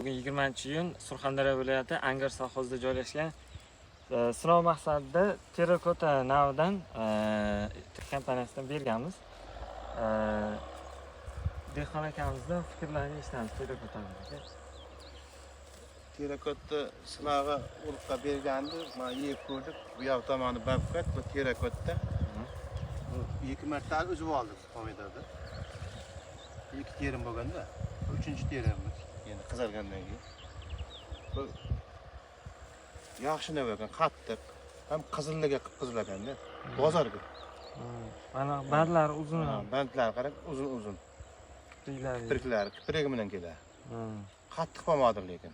Bugun 20-iyun Surxondaryo viloyati Angor sovxozida joylashgan sinov maqsadida terrakota navidan kompaniyasidan berganmiz. Dehqon akamizdan fikrlarini eshitamiz terrakotani. Terrakota sinog'i urug'ga bergandi, mana yeb ko'rdik. Bu yoq tomoni babkat, bu terrakota. Bu ikki marta uzib oldik pomidorni. Ikki terim bo'lganda, uchinchi terimiz endi qizargandan keyin. Bu yaxshi nima ekan, qattiq, ham qizilligi qip-qizil ekanda. Bozorga. Mana barlari uzun, Bandlari qarang, uzun-uzun. kipriklari. Kipriklari, kiprigi bilan keladi. Qattiq pomidor lekin.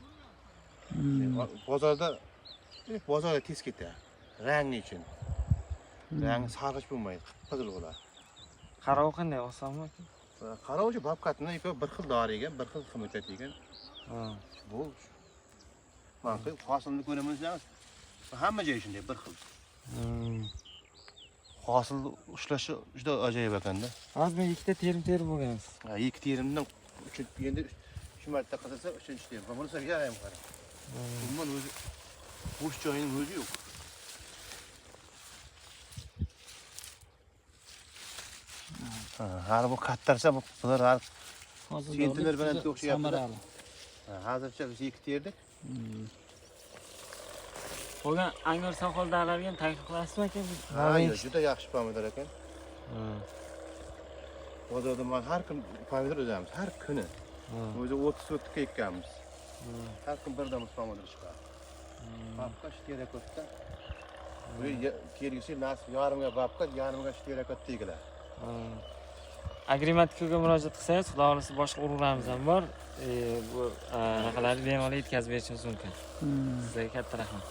Bozorda tez ketadi. Rangi uchun. Rangi sarg'ish bo'lmaydi, qip-qizil bo'ladi. Qarovi qanday, osonmi aka? Qarovchi babkatni ikkovi bir xil dori ekan, bir xil ximikat ekan. Bu mana hosilni ko'ramiz, hamma joyi shunday bir xil. Hosil ushlashi juda ajoyib ekanda. Hozir men ikkita terim terib bo'lgansiz. Ha, ikki terimdan uchinchi, endi uch marta qizilsa uchinchi terim. Buni ham qarang. Umuman o'zi bo'sh joyining o'zi yo'q. Ha, hali bu kattarsa bu bular hali sentner bilan o'xshayapti. Hozircha biz ikki terdik. Qolgan Angor sovxozidag'ilarga ham taklif qilasizmi aka? Ha, yo'q, juda yaxshi pomidor ekan. Bozorda mana har kun pomidor uzamiz, har kuni. O'zi 30 sotka ekkanmiz. Har kun bir dona pomidor chiqadi. Babka shu terrakotda. Bu kelgusi yil nasib yarimga babka, yarimga shu terrakotda egiladi. Agrimatikaga murojaat qilsangiz, xudo xohlasa boshqa urug'larimiz ham bor. Bu anaqalarni bemalol yetkazib berishimiz mumkin. Sizlarga katta rahmat.